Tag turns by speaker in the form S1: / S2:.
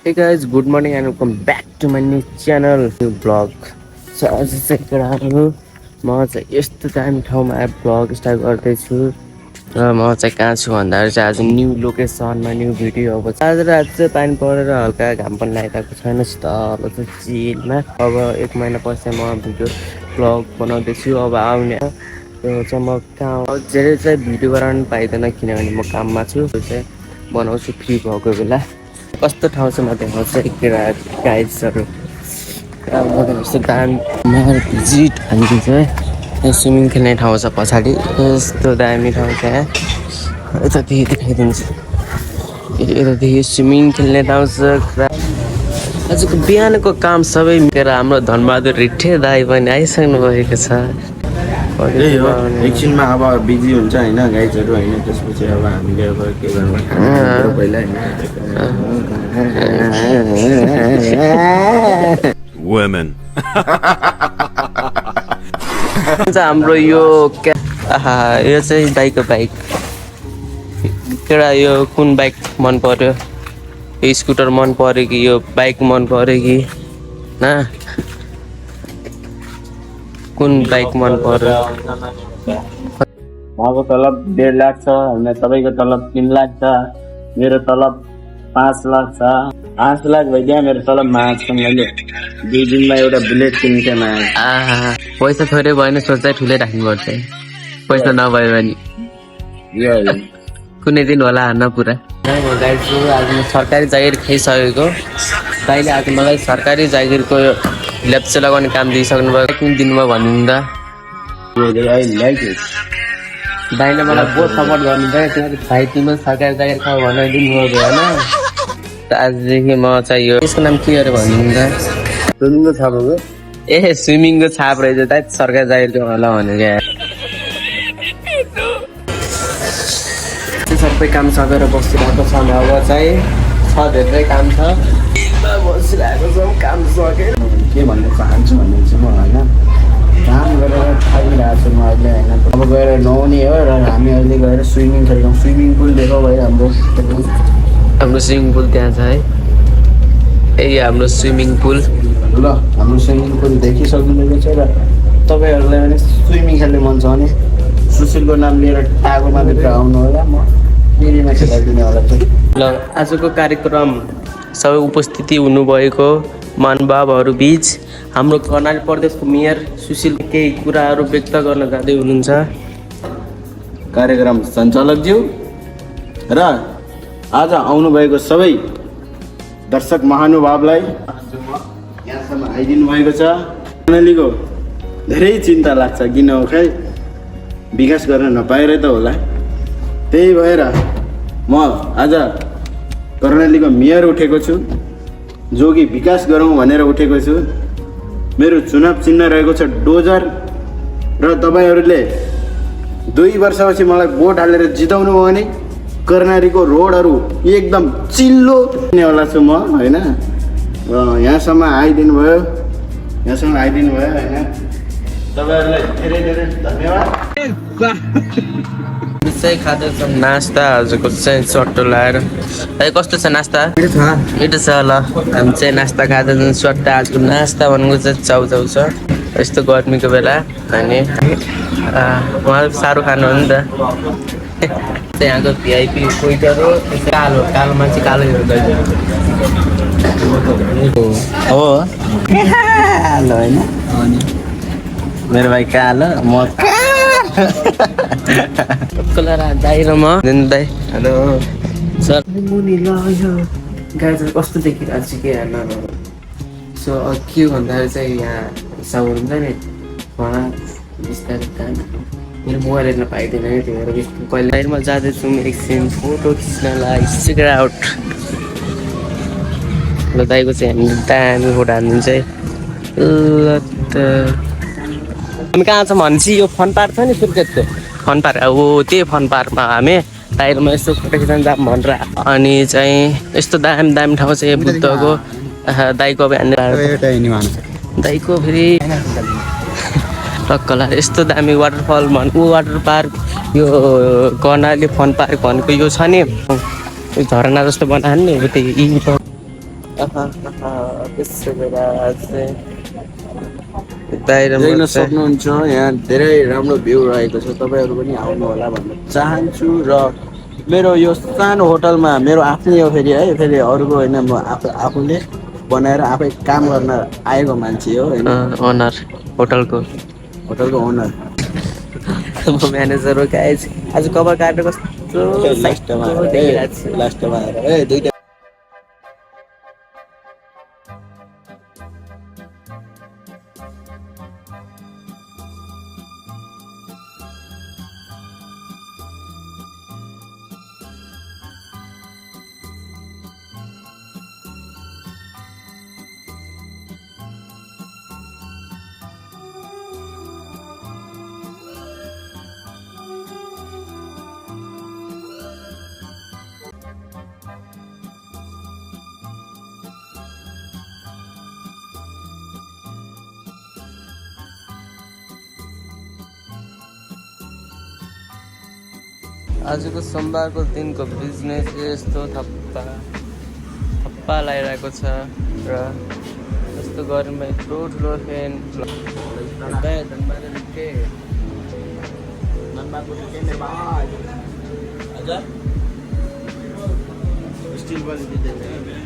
S1: Hey guys, good morning and welcome back to my new channel, new vlog. So आज चाहिँ केटाहरू म चाहिँ यस्तो दामी ठाउँमा भ्लग स्टार्ट गर्दैछु र म चाहिँ कहाँ छु भन्दाखेरि चाहिँ आज न्यू लोकेसनमा न्यू भिडियो अब आज रात चाहिँ पानी परेर हल्का घाम पनि लागिरहेको छैन शीतल छ चिलमा अब 1 महिना पछि म भिडियो भ्लग बनाउँदैछु अब आउने त्यो चाहिँ म कहाँ धेरै चाहिँ भिडियो बनाउनु पाइँदैन किनभने म काममा छु त्यो चाहिँ बनाउँछु फ्री भएको बेला कस्तो ठाउँ छ म देखाउँछु केटा गाइड्सहरू यस्तो दामी भिजिट अनि चाहिँ स्विमिङ खेल्ने ठाउँ छ पछाडि यस्तो दामी ठाउँ छ यतादेखि देखाइदिन्छु यतादेखि स्विमिङ खेल्ने ठाउँ छ आजको बिहानको काम सबै मिलेर हाम्रो धनबहादुर रिट्ठे दाइ पनि आइसक्नु भएको छ
S2: एकछिनमा अब बिजी हुन्छ होइन गाइजहरू होइन त्यसपछि अब हामीले अब के गर्नु पहिला
S3: Women.
S1: हाम्रो यो यो चाहिँ दाइको बाइक केटा यो कुन बाइक मन पर्यो यो स्कुटर मन पर्यो कि यो बाइक मन पर्यो कि ना कुन बाइक मन पर्यो
S2: उहाँको तलब 1.5 लाख छ होइन तपाईँको तलब 3 लाख छ मेरो तलब 5 लाख छ 5 लाख भइदियो मेरो तलब माग छ मैले 2 दिनमा एउटा बुलेट किन्थे माग
S1: पैसा थोरै भएन सोच्दै ठुलै राख्नुपर्छ पैसा नभयो भने कुनै दिन होला हान्न पुरा आज म सरकारी जागिर खाइसकेको दाइले आज मलाई सरकारी जागिरको लेप्चे लगाउने काम दिइसक्नु भयो कुन दिनमा भनिदिँदा दाइले मलाई बहुत सपोर्ट गर्नुहुन्छ किनकि भाइ तिम्रो सरकारी जागिर खाऊ भनेर दिनुभयो होइन आजदेखि म चाहिँ यो यसको नाम के अरे भनिदिँदा
S2: स्विमिङको छाप हो
S1: ए स्विमिङको छाप रहेछ दाइ सरकारी जागिरको होला भनेको सबै काम सकेर बसिरहेको छ अब चाहिँ छ धेरै काम छ बसिरहेको छ काम सकेर
S2: के भन्न चाहन्छु भने चाहिँ म होइन काम गरेर खाइरहेको छु म अहिले होइन अब गएर नुहाउने हो र हामी अहिले गएर स्विमिङ खेल्छौँ स्विमिङ पुल देखो भाइ हाम्रो
S1: स्विमिङ पुल त्यहाँ छ है ए हाम्रो स्विमिङ पुल
S2: ल हाम्रो स्विमिङ पुल देखिसक्नुभएको छ र तपाईँहरूलाई पनि स्विमिङ खेल्ने मन छ भने सुशीलको नाम लिएर टागोमा भित्र आउनु होला म डेरीमा खेलाइदिने होला चाहिँ
S1: ल आजको कार्यक्रम सबै उपस्थिति हुनुभएको महानुभावहरू बिच हाम्रो कर्णाली प्रदेशको मेयर सुशील केही कुराहरू व्यक्त गर्न जाँदै हुनुहुन्छ
S2: कार्यक्रम सञ्चालकज्यू र आज आउनुभएको सबै दर्शक महानुभावलाई यहाँसम्म आइदिनु भएको छ कर्णालीको धेरै चिन्ता लाग्छ किन हो खै विकास गर्न नपाएरै त होला त्यही भएर म आज कर्णालीको मेयर उठेको छु जो कि विकास गरौँ भनेर उठेको छु मेरो चुनाव चिन्ह रहेको छ डोजर र तपाईँहरूले 2 वर्षपछि मलाई भोट हालेर जिताउनु भयो भने कर्णालीको रोडहरू एकदम चिल्लो हुनेवाला छु म होइन यहाँसम्म आइदिनु भयो होइन तपाईँहरूलाई धेरै धेरै धन्यवाद
S1: चाहिँ खाँदैछौँ नास्ता आजको चाहिँ चट्टो लाएर है कस्तो छ नास्ता मिठो छ ल हामी चाहिँ नास्ता खाँदैछौँ चट्टा आजको नास्ता भनेको चाहिँ चाउचाउ छ यस्तो गर्मीको बेला अनि उहाँले साह्रो खानु हो नि त यहाँको भिआइपी वेटर हो कालो मान्छे कालो
S2: हो होइन मेरो भाइ कालो म
S1: दाइ र म दाइ हेलो सर मुनि ल यो गाडी चाहिँ कस्तो देखिरहेको छ के हेर्न सो के भन्दाखेरि चाहिँ यहाँ हिसाब हुन्छ नि उहाँ बिस्तारै काम मेरो मोबाइल हेर्न पाइँदैन है त्यही भएर कहिले बाहिरमा जाँदैछौँ एकछिन फोटो खिच्नलाई सिक्रेट आउट ल दाइको चाहिँ हामी दामी फोटो हाल्नु चाहिँ ल त हामी कहाँ छौँ भनेपछि यो फन पार्क छ नि सुर्खेतको फन पार्क अब त्यही फन पार्कमा हामी बाहिरमा यस्तो फोटो खिच्न जाऊँ भनेर अनि चाहिँ यस्तो दामी दामी ठाउँ छ यो बुद्धको दाइको अब दाइको फेरि टक्कला यस्तो दामी वाटरफल वाटर पार्क यो कर्णाली फन पार्क भनेको यो छ नि झरना जस्तो बनायो नि त्यही त्यसो बेला चाहिँ बाहिर
S2: देख्न सक्नुहुन्छ यहाँ धेरै राम्रो भ्यू रहेको छ। तपाईँहरू पनि आउनु होला भन्न चाहन्छु। र मेरो यो सानो होटलमा मेरो आफ्नै हो फेरि है, फेरि अरूको होइन, म आफूले बनाएर आफै काम गर्न आएको मान्छे हो होइन,
S1: ओनर होटलको
S2: होटलको ओनर।
S1: म म्यानेजर हो गाइस। आज कभर काटेर कस्तो
S2: लास्टमा
S1: देखिरहेको छु।
S2: लास्टमा आएर दुईटा
S1: आजको सोमबारको दिनको बिजनेस यस्तो थप्पा लगाइरहेको छ र यस्तो गरममा यत्रो ठुलो फ्यान
S2: स्टिल पनि दिँदैन।